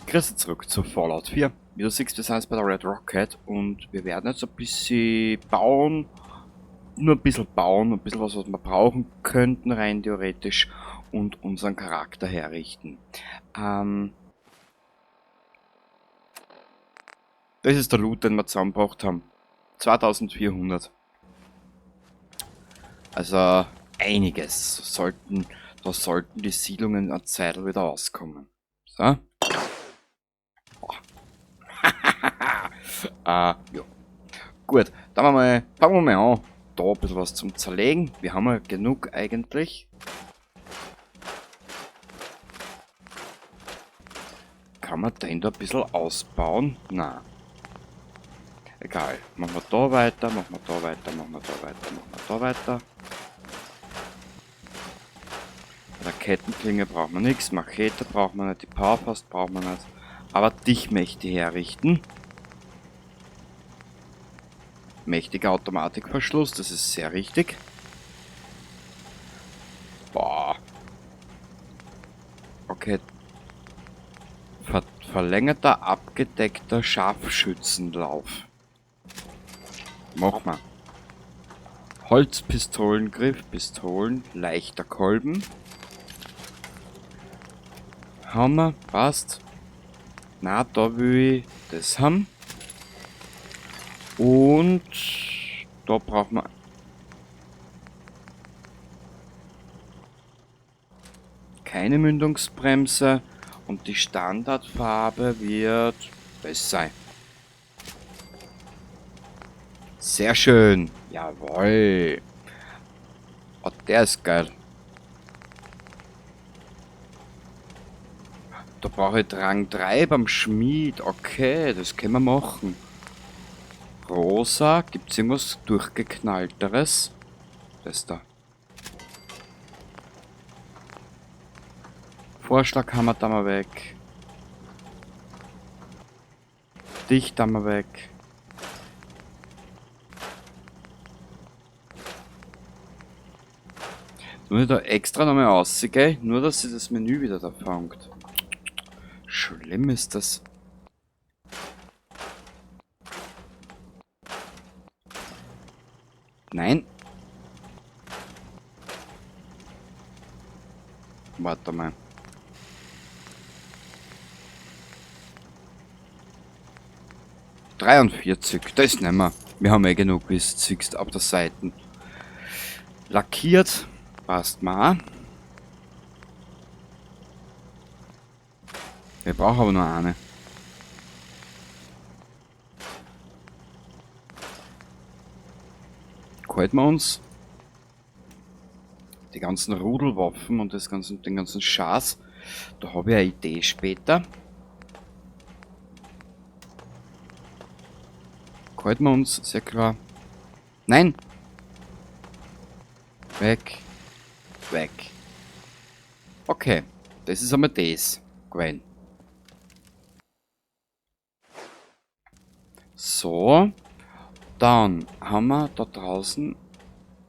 Grüße zurück zu Fallout 4. Wie du siehst, wir sind jetzt bei der Red Rocket und wir werden jetzt ein bisschen bauen, nur ein bisschen bauen, ein bisschen was, was wir brauchen könnten, rein theoretisch, und unseren Charakter herrichten. Das ist der Loot, den wir zusammengebracht haben. 2400. Also einiges. Da sollten die Siedlungen eine Zeit wieder auskommen. So. Ja. Gut, dann fangen wir mal an. Da ein bisschen was zum Zerlegen. Wir haben ja genug eigentlich. Kann man den da ein bisschen ausbauen? Na. Egal. Machen wir da weiter, machen wir da weiter, machen wir da weiter, machen wir da weiter. Bei der Kettenklinge brauchen wir nichts, Machete brauchen wir nicht, die Powerfast brauchen wir nicht. Aber dich möchte ich herrichten. Mächtiger Automatikverschluss, das ist sehr richtig. Boah. Okay. Verlängerter, abgedeckter Scharfschützenlauf. Mach mal. Holzpistolengriff, Pistolen, leichter Kolben. Hammer, passt. Na, da will ich das haben. Und da brauchen wir keine Mündungsbremse. Und die Standardfarbe wird das sein. Sehr schön. Jawohl. Oh, der ist geil. Da brauche ich Rang 3 beim Schmied. Okay, das können wir machen. Rosa. Gibt's irgendwas durchgeknallteres? Das da. Vorschlaghammer da mal weg. Dich da mal weg. Jetzt muss ich da extra nochmal rausgehen, nur dass sie das Menü wieder da fängt. Schlimm ist das. Nein. Warte mal. 43, das nehmen wir. Wir haben eh genug, wie es siehst, auf der Seite. Lackiert, passt mal. Wir brauchen aber nur eine. Halten wir uns die ganzen Rudelwaffen und den ganzen Schatz. Da habe ich eine Idee später. Halten wir uns, sehr klar. Nein! Weg. Weg. Okay, das ist einmal das. Gwen. So. Dann haben wir da draußen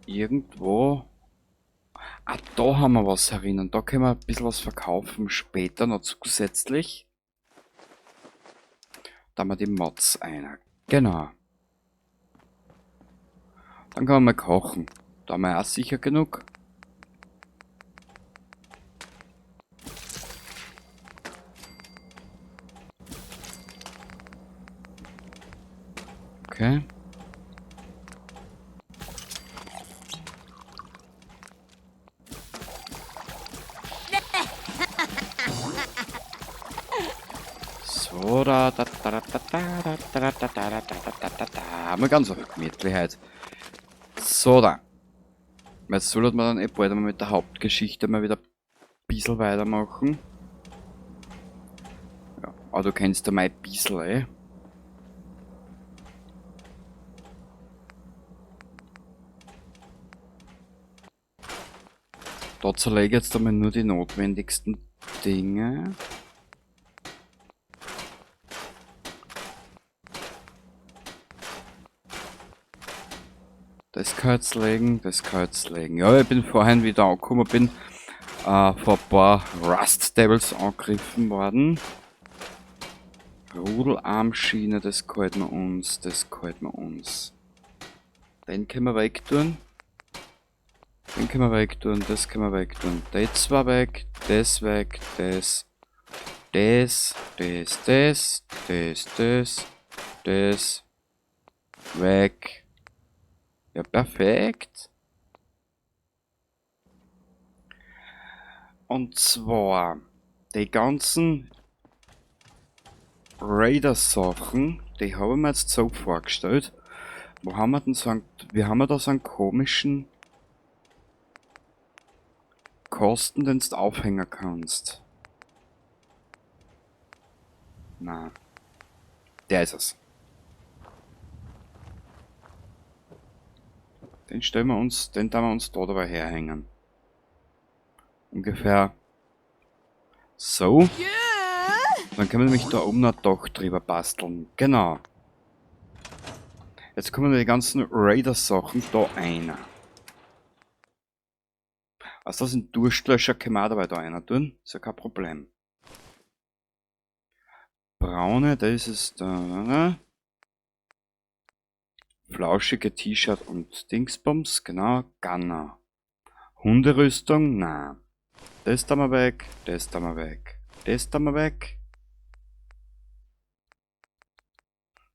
irgendwo... Ah, da haben wir was herinnen. Da können wir ein bisschen was verkaufen später noch zusätzlich. Da haben wir die Mods einer. Genau. Dann können wir mal kochen. Da haben wir auch sicher genug. Okay. So, da, da, da, da, da, da, da, da, da, da, da, da, da, da, da. Mal ganz auf Gemütlichkeit. So, da. Jetzt sollte man dann eh bald einmal mit der Hauptgeschichte mal wieder ein bisschen weitermachen. Ja, aber du kennst ja mein bisschen, ey. Da zerlege ich jetzt einmal nur die notwendigsten Dinge. Das kann ich jetzt legen, das kann ich jetzt legen. Ja, ich bin vorhin wieder angekommen, bin, Vor ein paar Rust Devils angegriffen worden. Rudelarmschiene, das gefällt mir uns, das gefällt mir uns. Den können wir wegtun. Den können wir wegtun, das können wir wegtun. Das war weg, das weg, das. Das, das, das, das, das, das. Weg. Ja, perfekt. Und zwar die ganzen Raider-Sachen, die habe ich mir jetzt so vorgestellt. Wo haben wir denn so einen, wir haben ja da so einen komischen Kosten, den du aufhängen kannst. Na, der ist es. Den stellen wir uns, den tun wir uns da dabei herhängen. Ungefähr so. Dann können wir nämlich da oben noch ein Dach drüber basteln. Genau. Jetzt kommen die ganzen Raider-Sachen da rein. Also das sind Durstlöscher, können wir auch dabei da rein tun. Ist ja kein Problem. Braune, das ist da, ne? Flauschige T-Shirt und Dingsbums, genau. Gunner. Hunderüstung, na. Das da mal weg, das da mal weg, das da mal weg.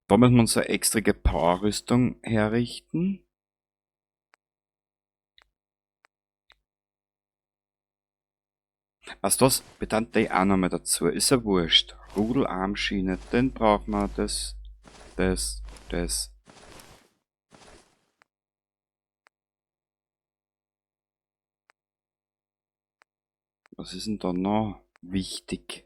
Da müssen wir uns eine extra Power-Rüstung herrichten. Was das? Bedankt die auch noch mal dazu. Ist ja wurscht. Rudelarmschiene, den brauchen wir. Das, das, das. Was ist denn da noch wichtig?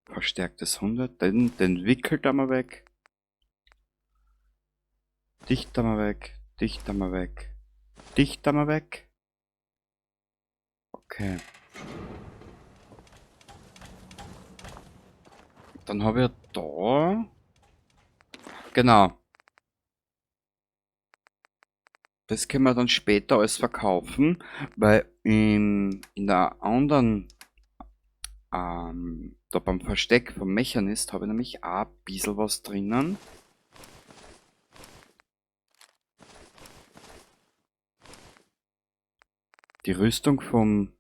Verstärktes 100, den wickelt er mal weg. Dicht da mal weg, dicht da mal weg, dicht da mal weg. Okay. Dann habe ich da... Genau. Das können wir dann später alles verkaufen, weil in der anderen, da beim Versteck vom Mechanist habe ich nämlich auch ein bisschen was drinnen. Die Rüstung vom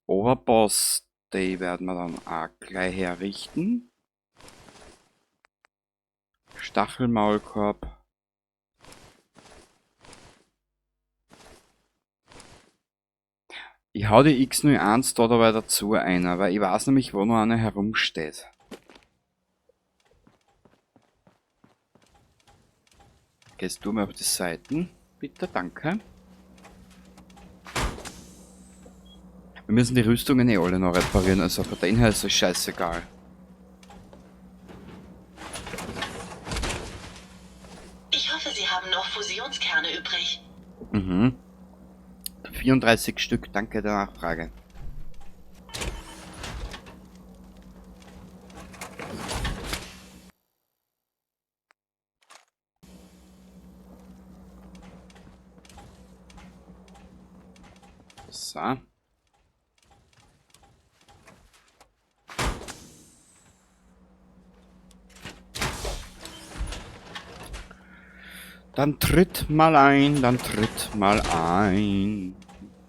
Overboss, die werden wir dann auch gleich herrichten. Stachelmaulkorb. Ich hau die X01 da dabei dazu ein, weil ich weiß nämlich, wo noch eine herumsteht. Gehst du mal auf die Seiten? Bitte, danke. Wir müssen die Rüstungen eh alle noch reparieren, also von denen her ist es scheißegal. Ich hoffe, Sie haben noch Fusionskerne übrig. Mhm. 34 Stück, danke der Nachfrage. So. Dann tritt mal ein, dann tritt mal ein.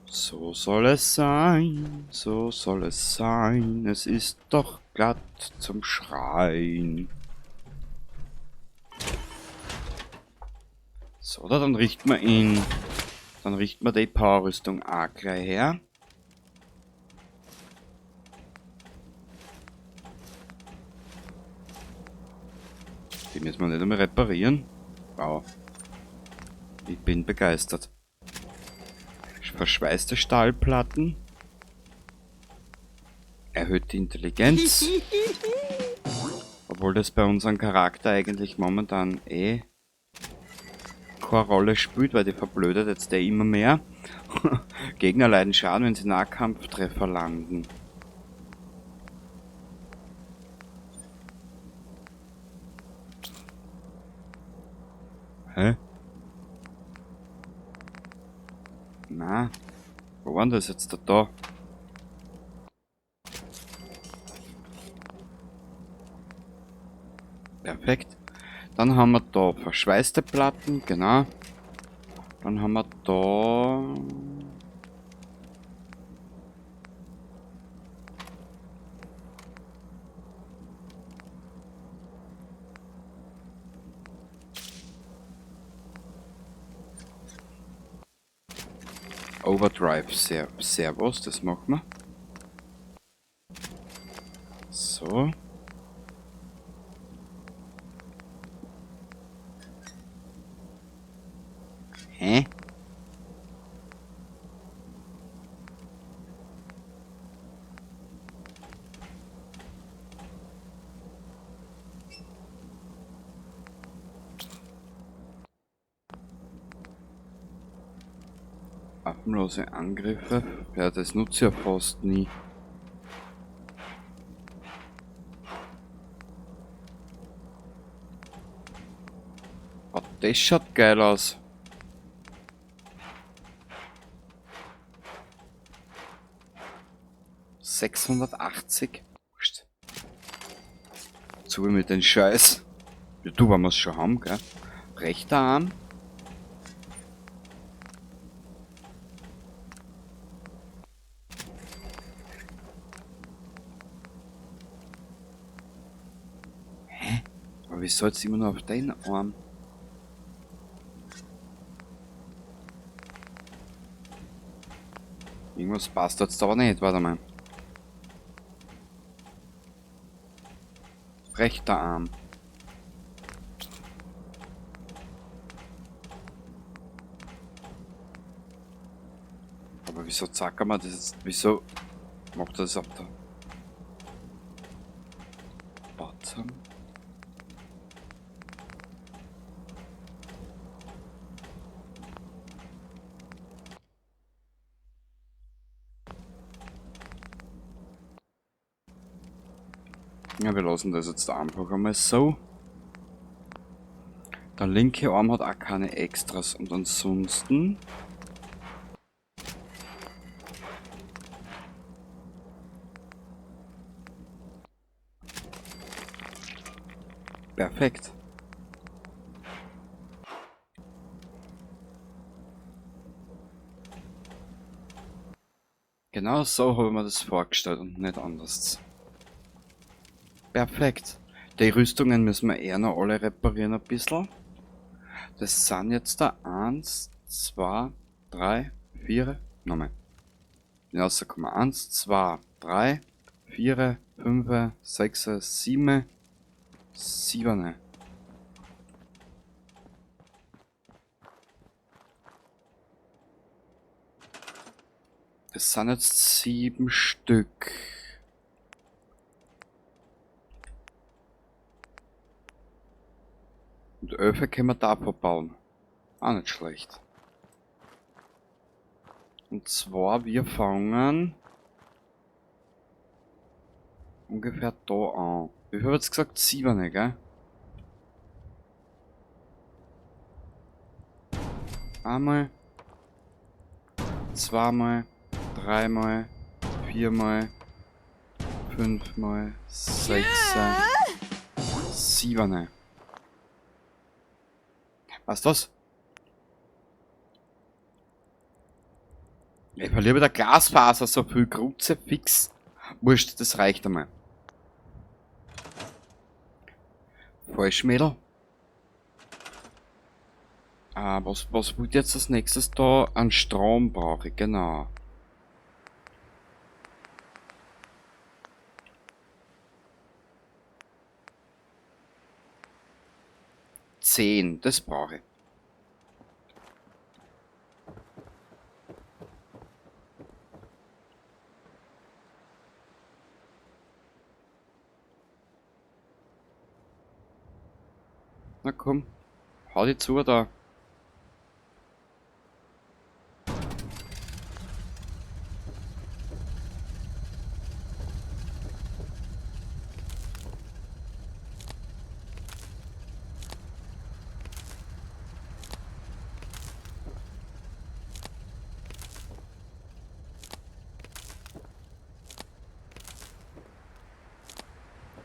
So soll es sein, so soll es sein. Es ist doch glatt zum Schreien. So, oder dann richten wir ihn. Dann richten wir die Powerrüstung auch gleich her. Die müssen wir nicht einmal reparieren. Wow. Ich bin begeistert. Verschweißte Stahlplatten. Erhöht die Intelligenz. Obwohl das bei unserem Charakter eigentlich momentan eh keine Rolle spielt, weil die verblödet jetzt der immer mehr. Gegner leiden Schaden, wenn sie Nahkampftreffer landen. Hä? Na, wo war denn das jetzt da? Perfekt. Dann haben wir da verschweißte Platten, genau. Dann haben wir da... Overdrive Servos, das machen wir. So. Hä? Waffenlose Angriffe? Ja, das nutze ich ja fast nie. Oh, das schaut geil aus. ...680. Wurscht. Zu mit den Scheiß. Ja, du, wenn wir's schon haben, gell? Rechter Arm. Hä? Aber wie soll's immer nur auf den Arm? Irgendwas passt jetzt aber nicht, warte mal. Rechter Arm. Aber wieso zackern wir das jetzt? Wieso macht das ab da? Bottom. Ja, wir lassen das jetzt einfach einmal so. Der linke Arm hat auch keine Extras und ansonsten... Perfekt. Genau so habe ich mir das vorgestellt und nicht anders. Perfekt. Die Rüstungen müssen wir eher noch alle reparieren ein bisschen. Das sind jetzt da 1, 2, 3, 4, nochmal. Ja, so kommen wir. 1, 2, 3, 4, 5, 6, 7, 7. Das sind jetzt 7 Stück. Und 11 können wir da verbauen. Auch nicht schlecht. Und zwar, wir fangen ungefähr da an. Wie viel hat's gesagt? 7, gell? Einmal, zweimal, dreimal, viermal, fünfmal, 6, 7. Was ist das? Ich verliere wieder Glasfaser, so viel Kruzifix. Wurscht, das reicht einmal. Falsch, Mädel. Ah, was wird jetzt als nächstes da? An Strom brauche ich, genau. 10, das brauche ich. Na komm, hau die zu da.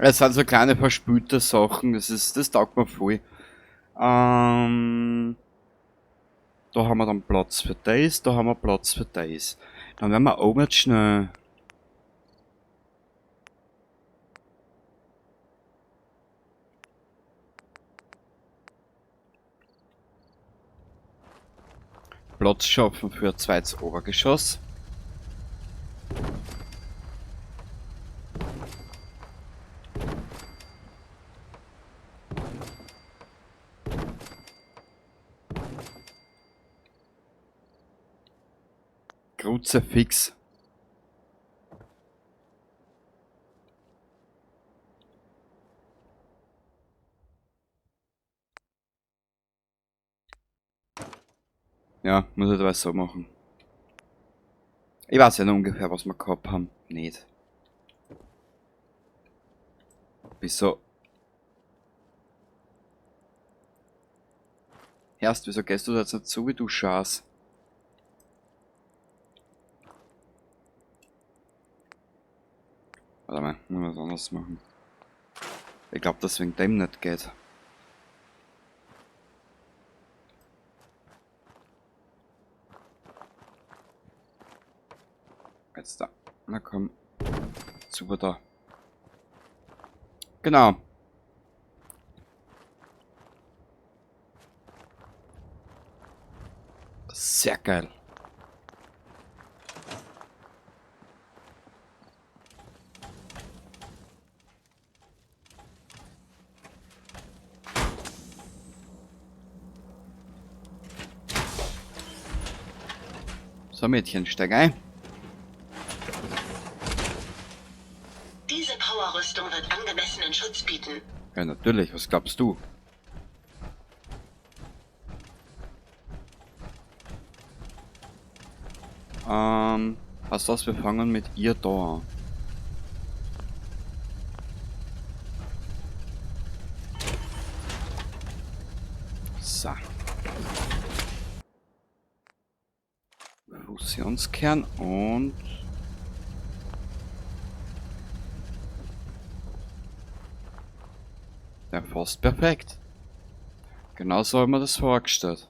Es sind so kleine verspülte Sachen, das taugt mir voll. Da haben wir dann Platz für das, da haben wir Platz für das. Dann werden wir oben jetzt schnell... Platz schaffen für ein zweites Obergeschoss. Kruzifix. Ja, muss ich das so machen. Ich weiß ja noch ungefähr, was wir gehabt haben. Nicht. Wieso? Erst, wieso gehst du da jetzt nicht zu, wie du schaust? Warte mal, muss ich was anderes machen. Ich glaub, dass wegen dem nicht geht. Jetzt da. Na komm. Super da. Genau. Sehr geil. So, Mädchen, steig ein. Diese Powerrüstung wird angemessenen Schutz bieten. Ja, natürlich. Was glaubst du? Was das? Wir fangen mit ihr da an. So. Fusionskern und... Ja, fast perfekt. Genau so haben wir das vorgestellt.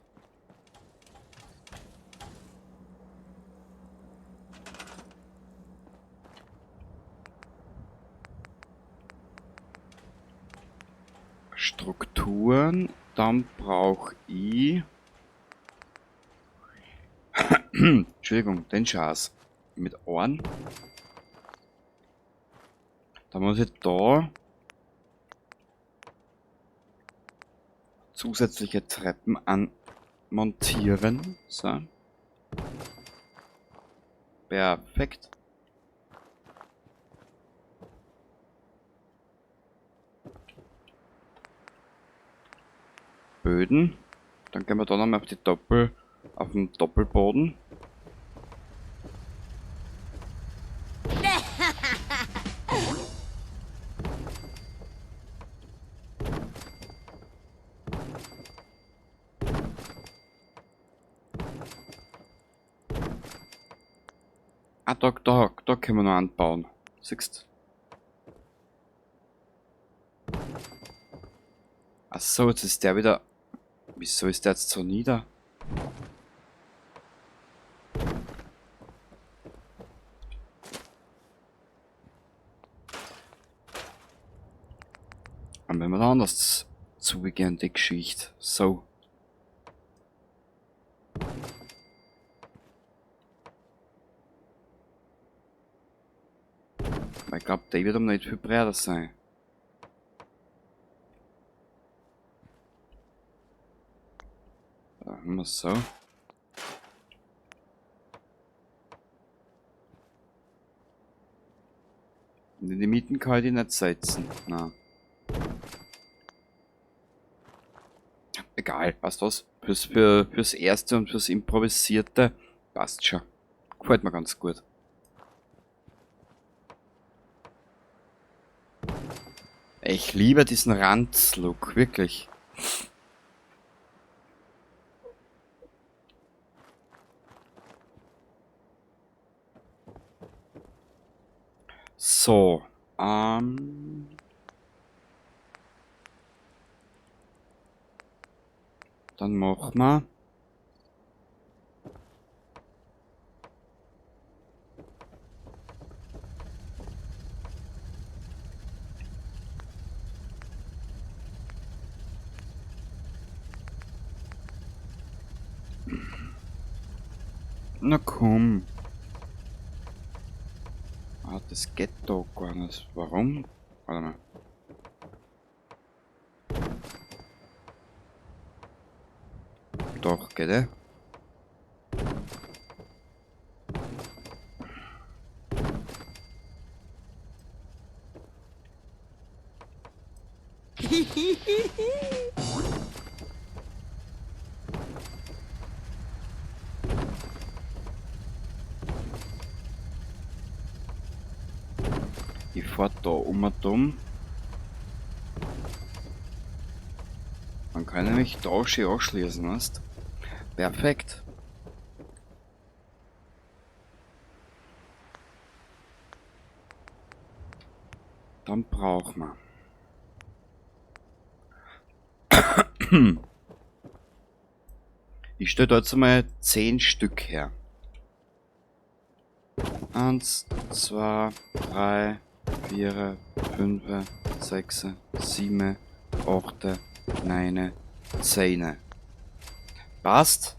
Strukturen, dann brauch ich... Entschuldigung, den Schatz. Mit Ohren. Da muss ich da zusätzliche Treppen anmontieren. So. Perfekt. Böden. Dann gehen wir da nochmal auf den Doppelboden. Ah, da können wir noch anbauen. Siehst du? Ach so, jetzt ist der wieder... Wieso ist der jetzt so nieder? Dann werden wir da anders zugehen, die Geschichte. So. Ich glaub, der wird aber nicht viel breiter sein. Da haben wir so. Und in die Mitten kann ich die nicht setzen. Na. Egal, passt was. Fürs Erste und fürs Improvisierte passt schon. Gefällt mir ganz gut. Ich liebe diesen Ranz-Look, wirklich. So. Dann machen wir. Na komm. Ah, das geht da gar nicht. Warum? Warte mal. Doch, geht eh? Ich fahr da um und um. Man kann nämlich da schön anschließen, weißt? Perfekt. Dann brauchen wir. Ich stelle da jetzt mal 10 Stück her. 1, 2, 3, 4, 5, 6, 7, 8, 9, 10. Passt?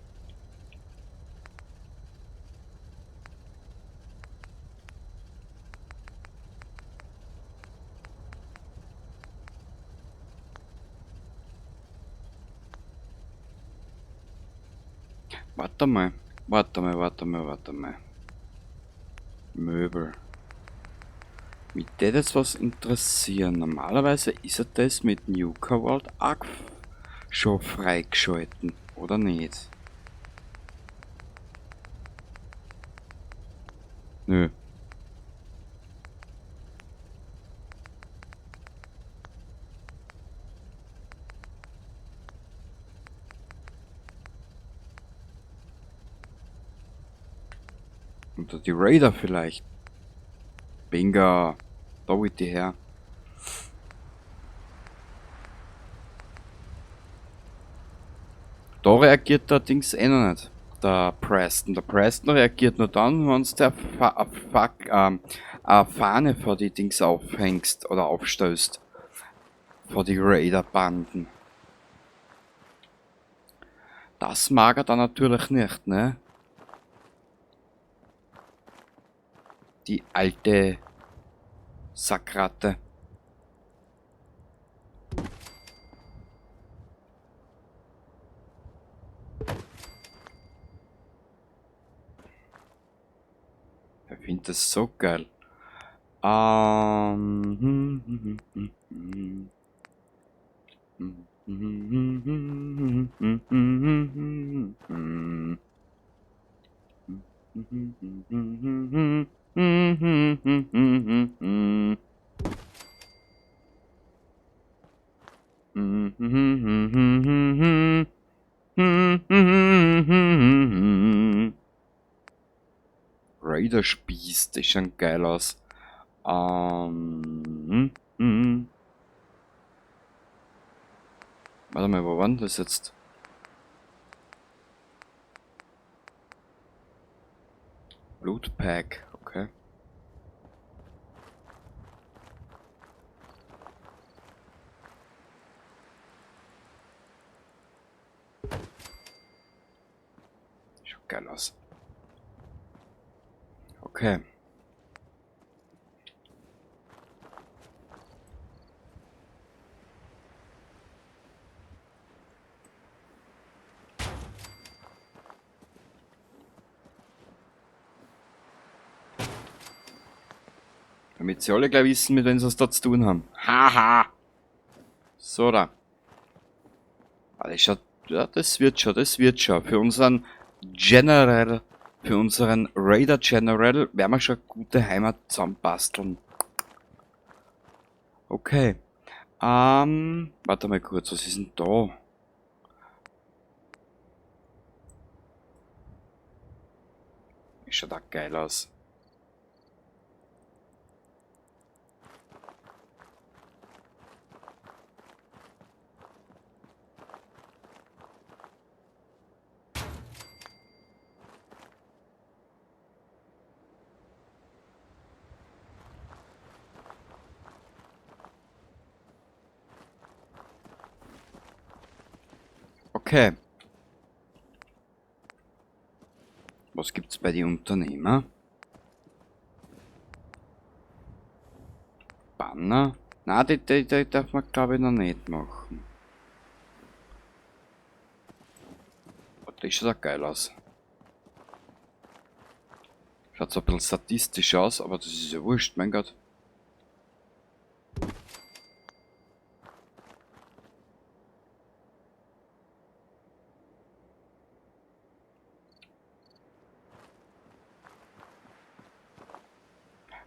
Warte mal, warte mal, warte mal, warte mal. Möbel. Mich tät jetzt was interessieren. Normalerweise ist ja das mit Nuka World auch schon freigeschalten, oder nicht? Nö. Oder die Raider vielleicht. Bingo. Da wollte ich her. Da reagiert der Dings eh noch nicht. Der Preston. Der Preston reagiert nur dann, wenn's der eine Fahne vor die Dings aufhängst oder aufstößt. Vor die Raider-Banden. Das mag er dann natürlich nicht, ne? Die alte Sackratte. Ich find das so geil. Raider Spieß, das schaut geil aus. Warte mal, wo war denn das jetzt? Lootpack, okay. Schaut geil aus. Okay. Damit sie alle gleich wissen, mit wem sie es da zu tun haben. Haha! So da. Ah, das schaut, ja, das wird schon, das wird schon. Für unseren General, für unseren Raider General werden wir schon eine gute Heimat zusammenbasteln. Okay. Warte mal kurz, was ist denn da? Das schaut auch geil aus. Okay. Was gibt's bei den Unternehmer? Banner? Na, die darf man, glaube ich, noch nicht machen. Oh, das schaut auch geil aus. Schaut so ein bisschen statistisch aus, aber das ist ja wurscht, mein Gott.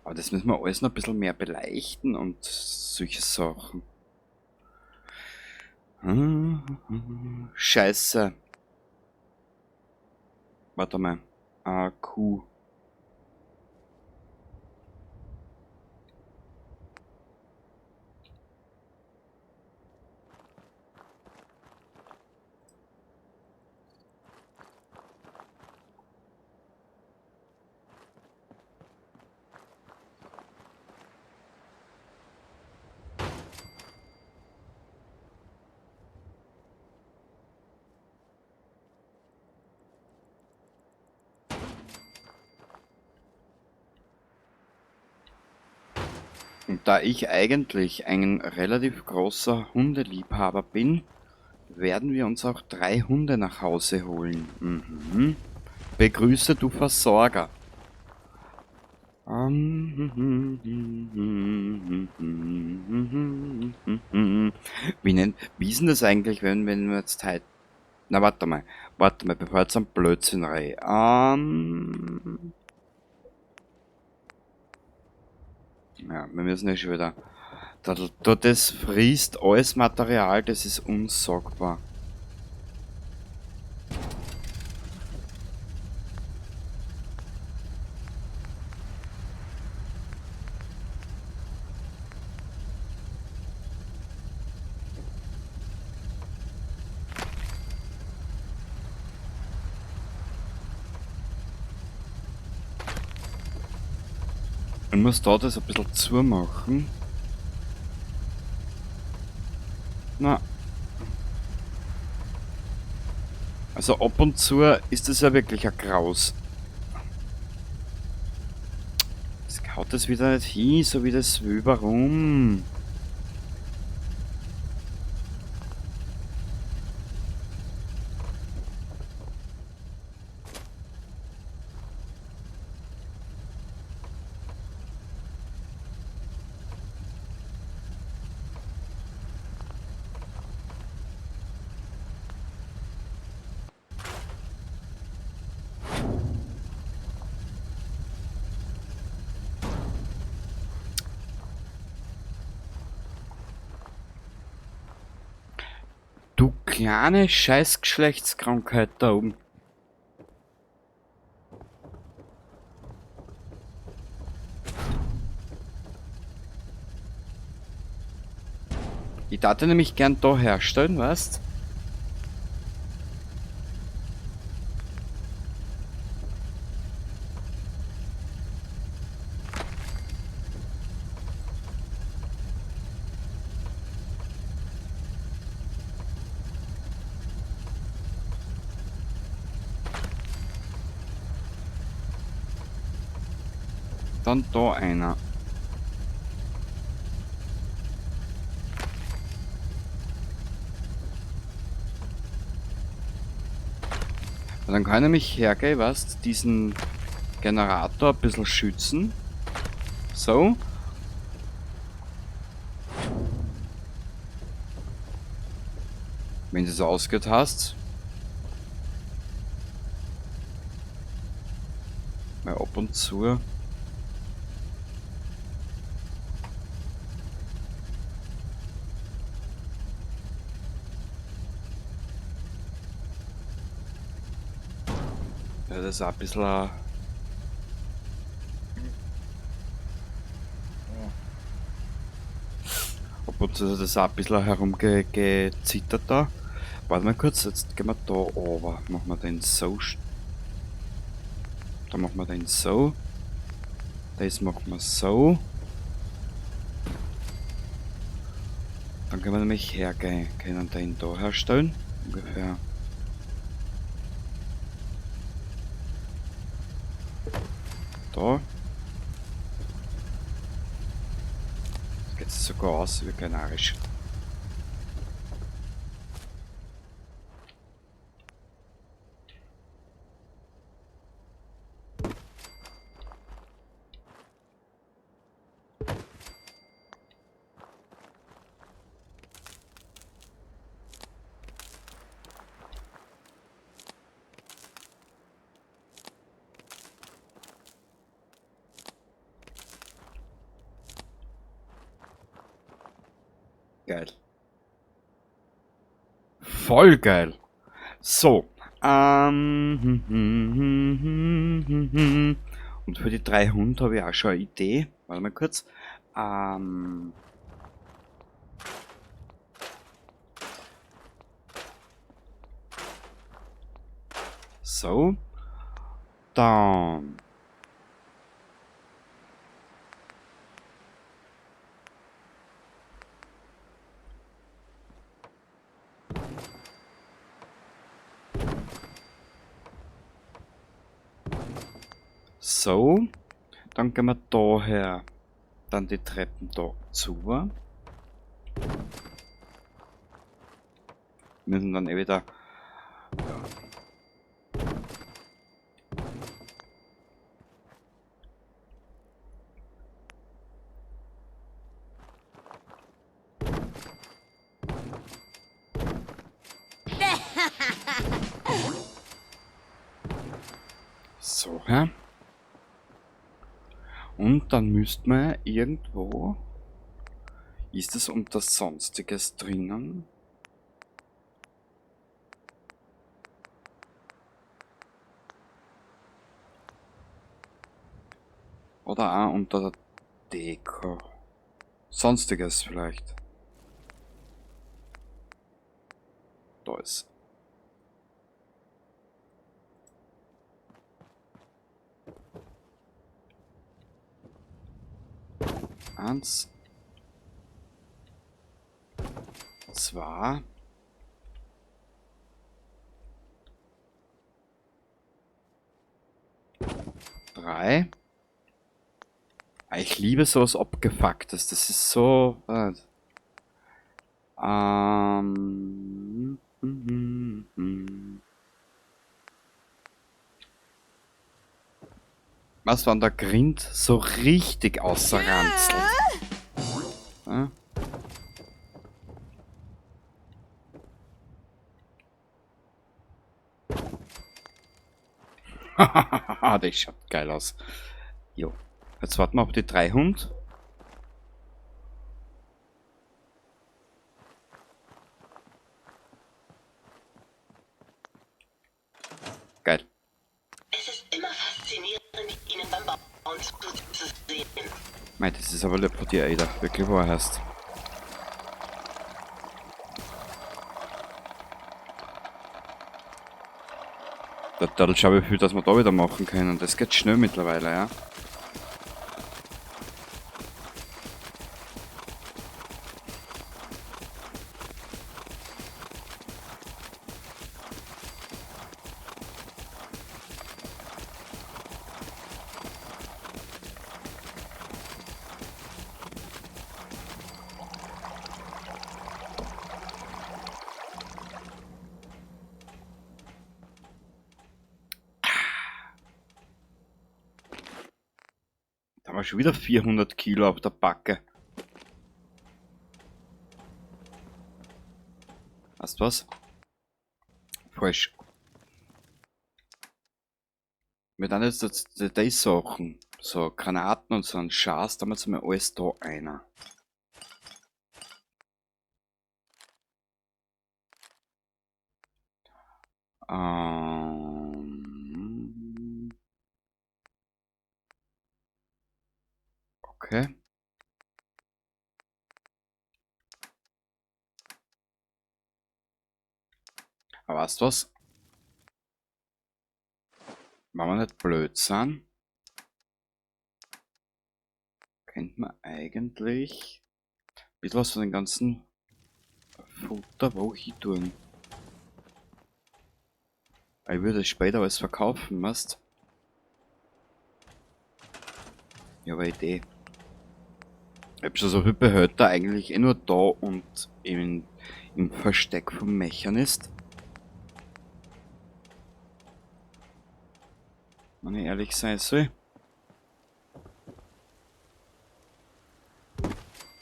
Aber das müssen wir alles noch ein bisschen mehr beleuchten und solche Sachen. Scheiße. Warte mal. A, Q. Und da ich eigentlich ein relativ großer Hundeliebhaber bin, werden wir uns auch 3 Hunde nach Hause holen. Mhm. Begrüße du Versorger. Wie ist denn das eigentlich, wenn wir jetzt halt... Na, warte mal. Warte mal, bevor ich jetzt einen Blödsinn rede. Ja, wir müssen ja schon wieder... Das frisst alles Material, das ist unsagbar. Ich muss da das ein bisschen zumachen. Na. Also ab und zu ist das ja wirklich ein Graus. Das haut das wieder nicht hin, so wie das will. Warum? Du kleine Scheißgeschlechtskrankheit da oben. Ich darf nämlich gern da herstellen, weißt? Dann da einer. Und dann kann ich nämlich hergehen, weißt, diesen Generator ein bisschen schützen. So. Wenn du es ausgeht hast. Mal ab und zu. Ja, das ist auch ein bisschen ein Ab und zu ist das auch ein bisschen herumgezittert da. Warte mal kurz, jetzt gehen wir da runter. Machen wir den so. Da machen wir den so. Das machen wir so. Dann können wir nämlich hergehen. Können den da herstellen. Ungefähr. Da. Das geht sogar aus, wie kanarisch. Geil. Voll geil. So. Und für die 300 habe ich auch schon eine Idee. Warte mal kurz. So. Dann. So, dann gehen wir daher dann die Treppen da zu. Wir müssen dann eh wieder. Ja. So, ja. Und dann müsste man irgendwo... Ist es unter Sonstiges drinnen? Oder auch unter der Deko. Sonstiges vielleicht. Da ist. Eins. 2. 3. Ich liebe sowas Abgefucktes. Das ist so... Was, wenn der Grind so richtig außerranzelt? Ja? Das schaut geil aus. Jo. Jetzt warten wir auf die 300. Geil. Es ist immer faszinierend, Ihnen beim Bauen zuzusehen. Mei, das ist aber lieb von dir, Ada. Wirklich wahr heißt. Da schau, wie viel das wir da wieder machen können. Das geht schnell mittlerweile, ja. Da haben wir schon wieder 400 Kilo auf der Backe. Weißt du was? Falsch. Wir dann jetzt die Sachen, so Granaten und so einen Schatz, da haben wir jetzt mal alles da einer. Okay. Aber weißt du was? Wenn wir nicht blöd sind, könnte man eigentlich ein bisschen was von den ganzen Futter wo hin tun. Ich würde es später alles verkaufen, weißt? Ich habe eine Idee. Ich hab schon so viele Behälter eigentlich eh nur da und im Versteck vom Mechanist. Wenn ich ehrlich sein soll.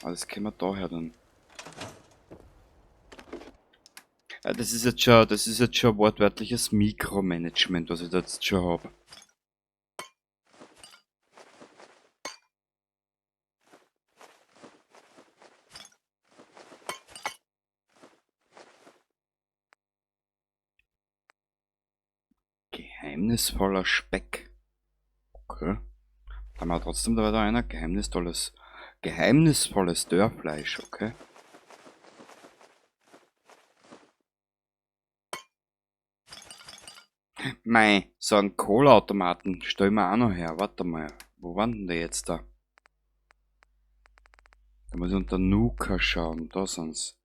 Aber das können wir daher dann. Ja, das ist jetzt schon wortwörtliches Mikromanagement, was ich da jetzt schon hab. Geheimnisvoller Speck. Okay. Da haben wir trotzdem da wieder einer. Geheimnisvolles Dörrfleisch, okay. Mei, so einen Cola-Automaten stell ich mir auch noch her. Warte mal, wo waren denn die jetzt da? Da muss ich unter Nuka schauen, da sind's.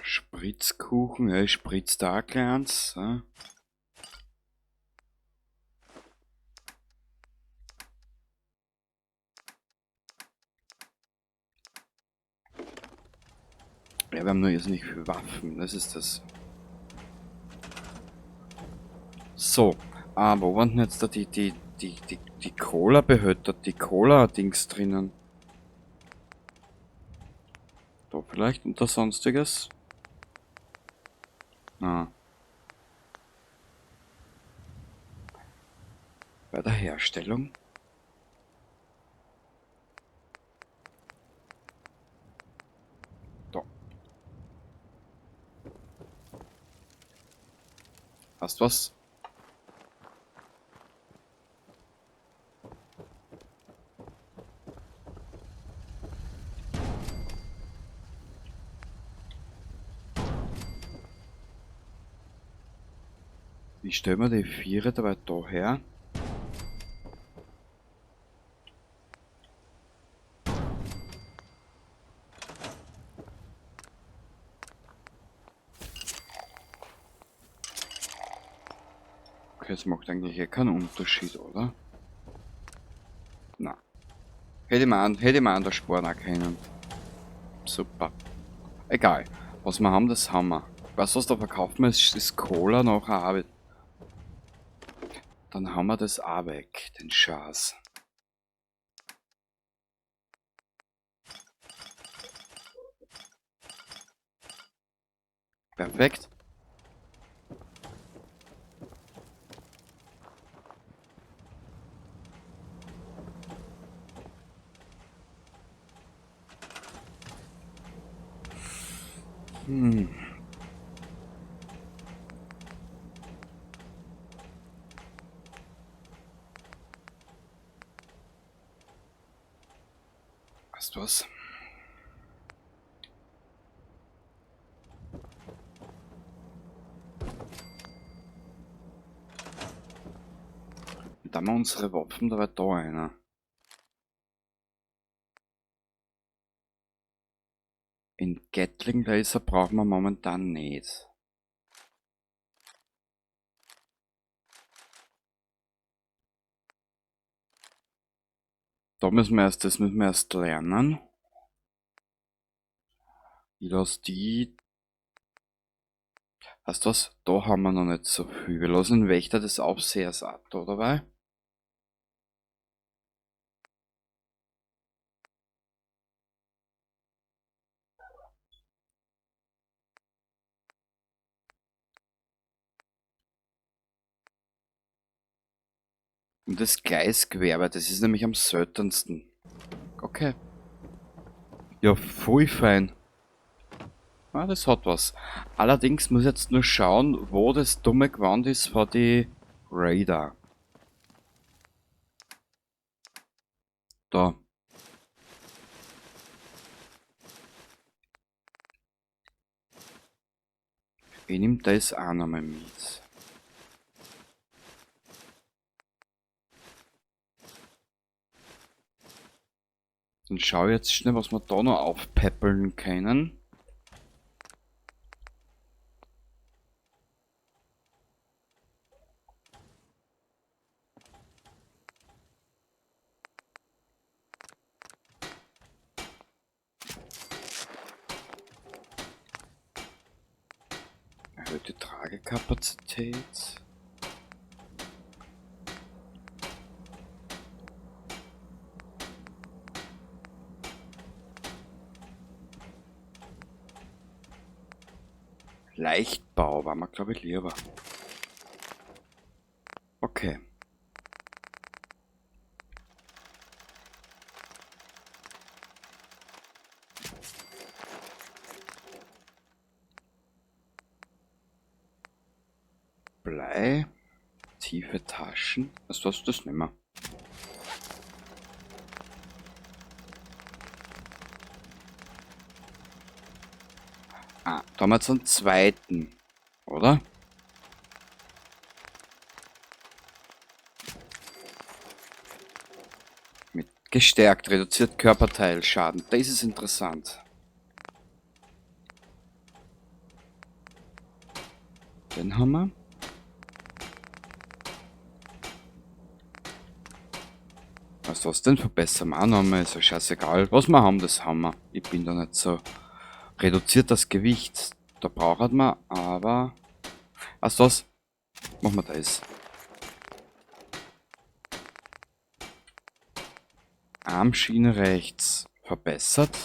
Spritzkuchen, ja, ich spritz da auch gleich eins. Ja. Ja, wir haben nur jetzt nicht für Waffen, das ist das. So, wo waren denn jetzt da die Cola-Behälter, die Cola-Dings drinnen? Da vielleicht unter Sonstiges? Ah. Bei der Herstellung? Da. Hast was? Ich stelle mir die Vierer dabei da her. Okay, das macht eigentlich eh keinen Unterschied, oder? Na. Hätte ich mir an der Spur auch können. Super. Egal. Was wir haben, das haben wir. Weißt du, was da verkaufen wir? Ist Cola nachher auch. Dann haben wir das auch weg, den Schatz. Perfekt. Weißt du was? Und dann haben wir unsere Waffen dabei da einer. In Gatling Laser brauchen wir momentan nicht. Da müssen wir erst, das müssen wir erst lernen. Ich lasse die. Weißt du was? Da haben wir noch nicht so viel. Wir lassen den Wächter des Aufsehers ab, da dabei. Und das Gleisgewerbe, das ist nämlich am seltensten. Okay. Ja, voll fein. Ah, das hat was. Allerdings muss ich jetzt nur schauen, wo das dumme Gewand ist vor die Raider. Da. Ich nehme das auch nochmal mit. Dann schau ich jetzt schnell, was wir da noch aufpäppeln können. Erhöhte Tragekapazität. Leichtbau war mir, glaube ich, lieber. Okay. Blei, tiefe Taschen. Also das nehmen wir. Ah, da haben wir jetzt einen zweiten, oder? Mit gestärkt, reduziert Körperteilschaden. Das ist interessant. Den haben wir. Was das denn verbessern wir auch noch einmal? Ist ja scheißegal. Was wir haben, das haben wir. Ich bin da nicht so. Reduziert das Gewicht. Da braucht man, aber. Was das? Machen wir das. Armschiene rechts. Verbessert.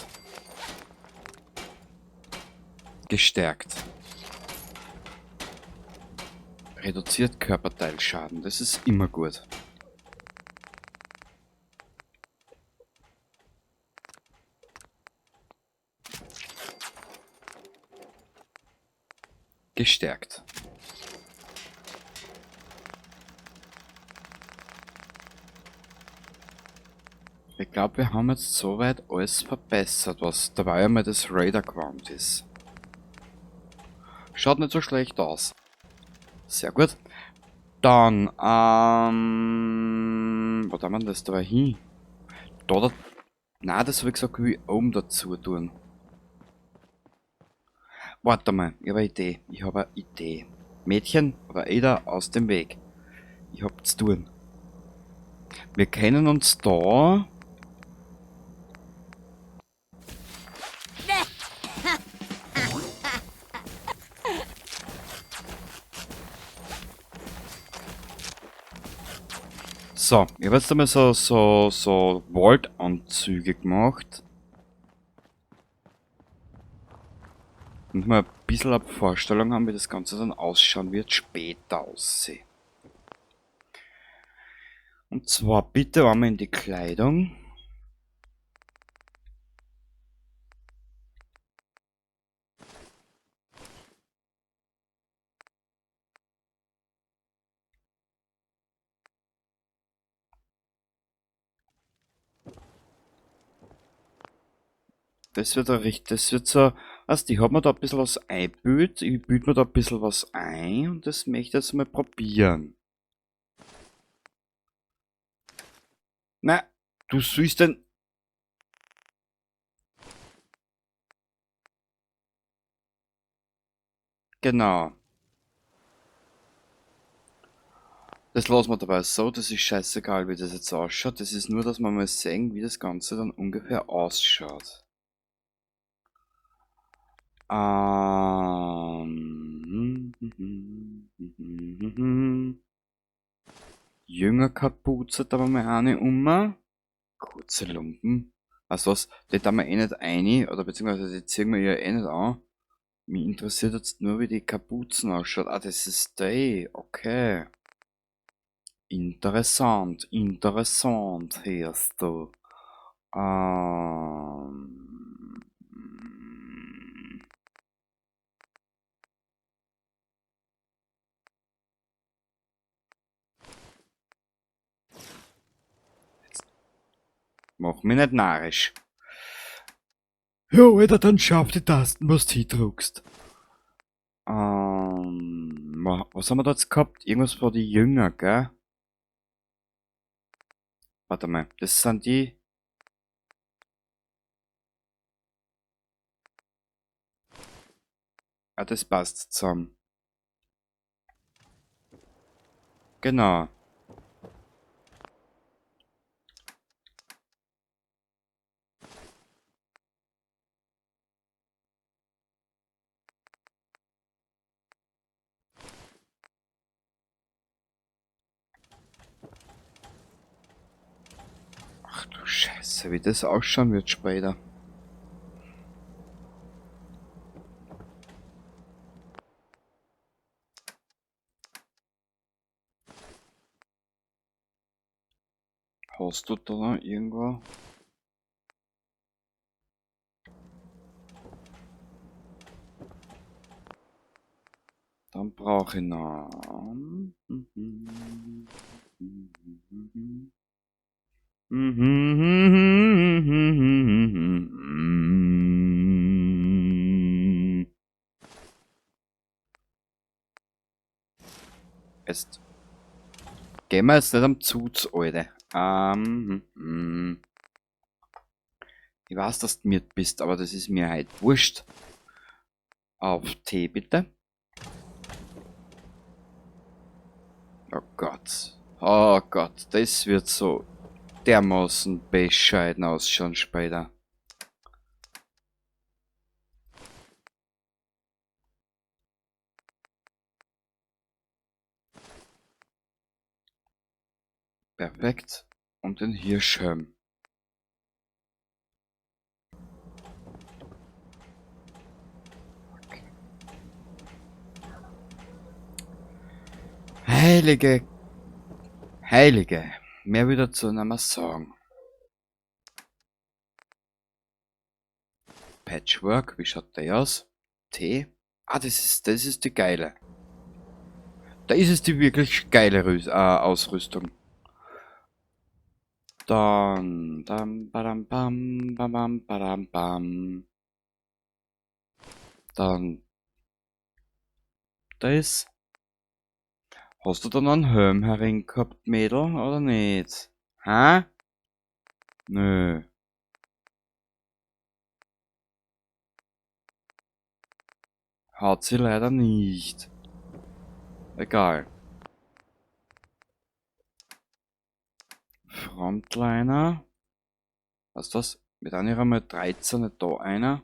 Gestärkt. Reduziert Körperteilschaden. Das ist immer gut. Gestärkt. Ich glaube, wir haben jetzt soweit alles verbessert, was dabei einmal das Raider-Gewand ist. Schaut nicht so schlecht aus. Sehr gut. Dann, wo haben wir denn das dabei hin? Da, da. Nein, das habe ich gesagt, will ich oben dazu tun. Warte mal, ich habe eine Idee. Ich habe eine Idee. Mädchen oder Ada aus dem Weg. Ich hab zu tun. Wir kennen uns da. So, ich hab jetzt einmal so Vault-Anzüge gemacht. Und mal ein bisschen eine Vorstellung haben, wie das Ganze dann ausschauen wird, später aussehen. Und zwar bitte einmal in die Kleidung. Das wird ein das wird so, weißt, ich hab mir da ein bisschen was eingebildet, ich bild mir da ein bisschen was ein und das möchte ich jetzt mal probieren. Na, du sollst denn... Genau. Das lassen wir dabei so, das ist scheißegal, wie das jetzt ausschaut. Das ist nur, dass wir mal sehen, wie das Ganze dann ungefähr ausschaut. Jüngerkapuze, da war mal eine um. Kurze Lumpen. Also was, die da wir eh nicht ein, oder beziehungsweise die ziehen wir ja eh nicht an. Mich interessiert jetzt nur, wie die Kapuzen ausschaut. Ah, das ist die, okay. Interessant, interessant, hörst du. Mach mich nicht narrisch. Ja, Alter, dann schaff die Tasten, was du hindrückst. Was haben wir da jetzt gehabt? Irgendwas von die Jünger, gell? Warte mal, das sind die... Ah, das passt zusammen. Genau. Ach du Scheiße, wie das ausschauen wird später. Hast du da irgendwo? Dann brauche ich noch. Jetzt gehen wir jetzt nicht am Zuz, Alter. Ich weiß, dass du mir bist, aber das ist mir halt wurscht. Auf T bitte. Oh Gott. Oh Gott, das wird so dermaßen bescheiden ausschauen später. Perfekt. Und den Hirschhelm. Okay. Heilige, Heilige. Mehr wieder zu einer sagen. Patchwork, wie schaut der aus? T? Ah, das ist die geile. Da ist es die wirklich geile Ausrüstung. Dann, dam, badam, bam, bam, bam, badam, bam. Dann das. Hast du da noch einen Helm herin gehabt, Mädel, oder nicht? Hä? Nö. Hat sie leider nicht. Egal. Frontliner. Was ist das? Mit einer einmal 13, nicht da einer.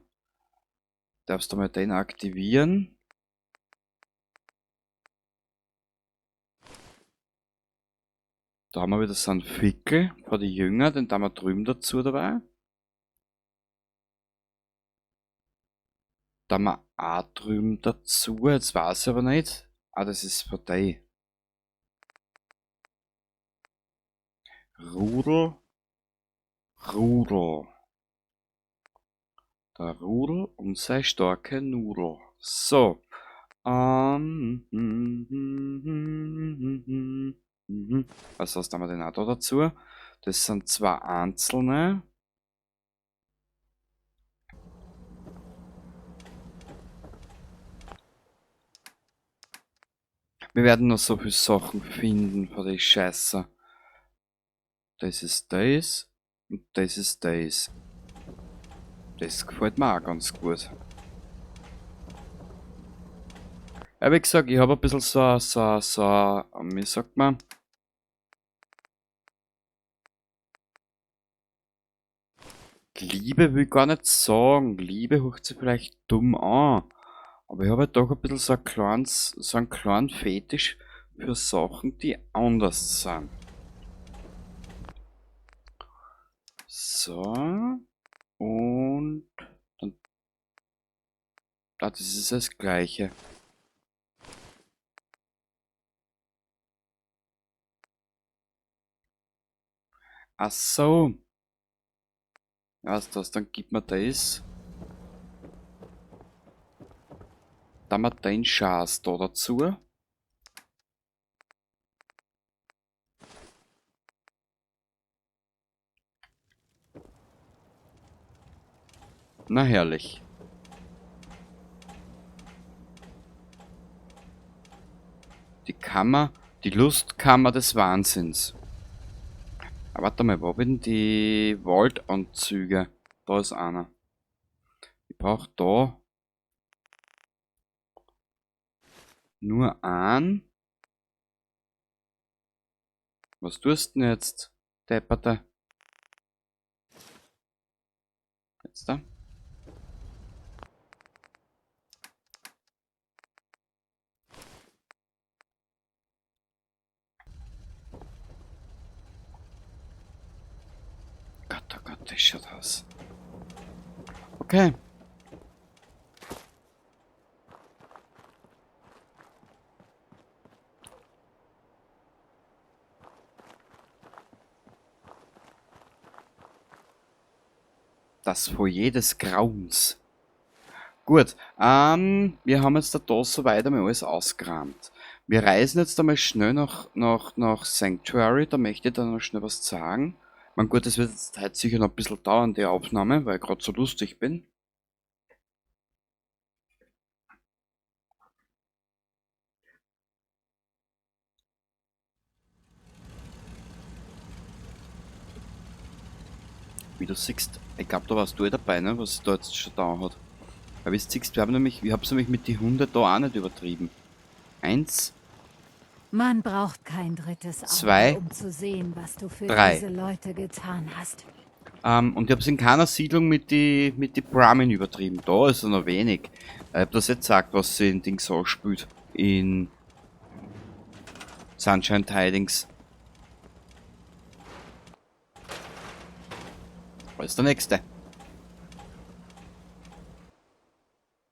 Darfst du mal den aktivieren? Da haben wir wieder so einen Fickel vor die Jünger, den da wir drüben dazu dabei. Da haben wir auch drüben dazu, jetzt weiß ich aber nicht. Ah, das ist Partei. Rudel, Rudel. Der Rudel und seine starke Nudel. So. Was heißt, da haben wir den auch da dazu? Das sind zwei einzelne. Wir werden noch so viele Sachen finden für die Scheiße. Das ist das und das ist das. Das gefällt mir auch ganz gut. Ja, wie gesagt, ich habe ein bisschen so, wie sagt man? Liebe will ich gar nicht sagen. Liebe hört sich vielleicht dumm an. Aber ich habe halt doch ein bisschen so einen kleinen Fetisch für Sachen, die anders sind. So. Und dann. Ah, das ist das Gleiche. Ach so. Was das? Dann gib mir das. Dann mal den Schatz da dazu. Na herrlich. Die Kammer, die Lustkammer des Wahnsinns. Aber warte mal, wo bin die Vault-Anzüge? Da ist einer. Ich brauch da. Nur an. Was tust du denn jetzt, Depperte? Jetzt da. Gott, oh Gott, das schaut aus. Okay. Das Foyer des Grauens. Gut, wir haben jetzt da soweit einmal alles ausgeräumt. Wir reisen jetzt einmal schnell nach Sanctuary, da möchte ich dann noch schnell was sagen. Ich mein, gut, das wird jetzt heute sicher noch ein bisschen dauern, die Aufnahme, weil ich grad so lustig bin. Wie du siehst, ich glaub, da warst du eh dabei, ne, was da jetzt schon da hat. Weil wie du siehst, ich hab's nämlich mit den Hunden da auch nicht übertrieben. 1. Man braucht kein drittes Auge, 2, um zu sehen, was du für 3. diese Leute getan hast. Und ich hab's in keiner Siedlung mit die Brahmin übertrieben. Da ist er noch wenig. Ich hab das jetzt gesagt, was sie in Dings ausspült. In Sunshine Tidings. Was ist der nächste?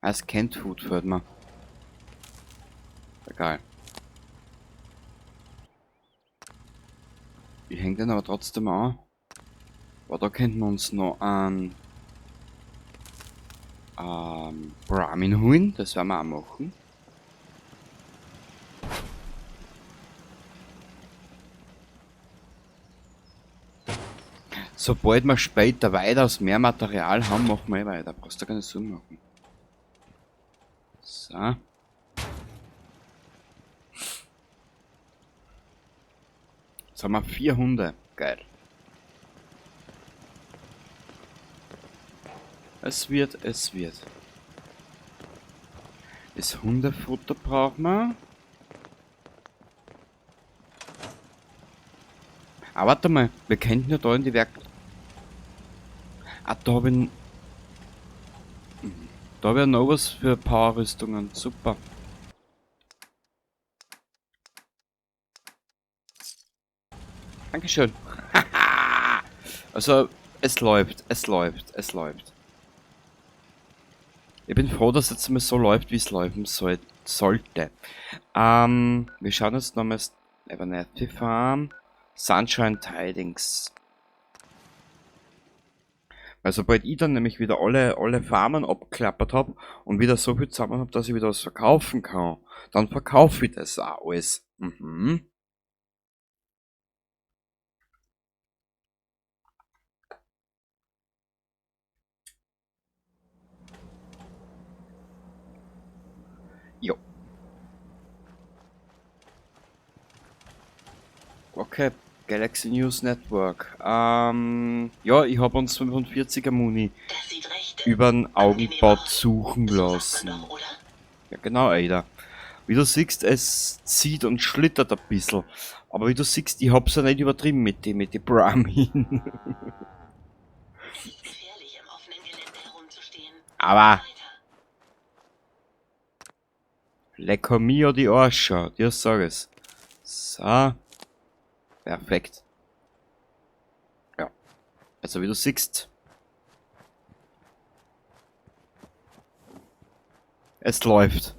Als Kentfood fällt mir. Egal. Ich häng den aber trotzdem an. Aber da könnten wir uns noch einen Brahmin holen. Das werden wir auch machen. Sobald wir später weitaus mehr Material haben, machen wir eh weiter. Brauchst du keine Sorgen machen. So. Jetzt haben wir 4 Hunde. Geil. Es wird, es wird. Das Hundefutter brauchen wir. Ah, warte mal. Wir könnten ja da in die Werk-, Ah, da hab ich da hab ich noch was für Powerrüstungen. Super. Dankeschön. Also, es läuft, es läuft, es läuft. Ich bin froh, dass es jetzt mal so läuft, wie es laufen sollte. Wir schauen uns nochmal Abernathy Farm, Sunshine Tidings. Weil sobald ich dann nämlich wieder alle Farmen abgeklappert hab und wieder so viel zusammen hab, dass ich wieder was verkaufen kann, dann verkaufe ich das auch alles. Jo. Okay, Galaxy News Network. Ja, ich hab uns 45er Muni Das sieht recht über den angenehm Augenbau aus. suchen So sagt man lassen. doch, oder? Ja, genau, Ada. Wie du siehst, es zieht und schlittert ein bisschen. Aber wie du siehst, ich hab's ja nicht übertrieben mit die Brahmin. Es ist gefährlich, im offenen Gelände herumzustehen. Aber Weiter. Lecco mio die Arsche, dir sag ich's. So. Perfekt. Ja. Also wie du siehst. Es läuft.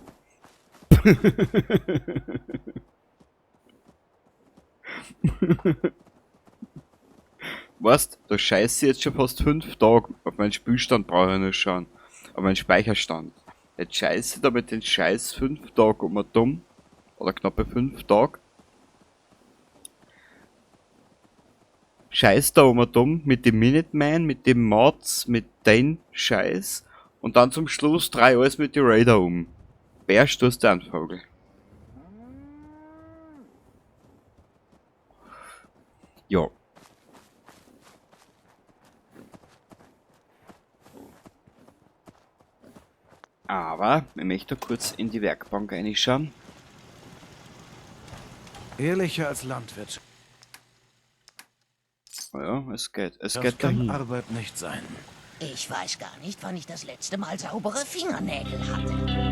Weißt, da scheiße ich jetzt schon fast 5 Tage. Auf meinen Spielstand brauche ich nicht schauen. Auf meinen Speicherstand. Jetzt scheiße ich da mit den Scheiß 5 Tagen um und dumm. Oder knappe 5 Tage. Scheiß da um und dumm mit dem Minuteman, mit dem Mods, mit den Scheiß. Und dann zum Schluss 3 alles mit den Raider um. Wer stößt der Vogel? Ja. Aber ich möchte kurz in die Werkbank reinschauen. Ehrlicher als Landwirtschaft Ja, es geht. Es geht kann dahin. Arbeit nicht sein. Ich weiß gar nicht, wann ich das letzte Mal saubere Fingernägel hatte.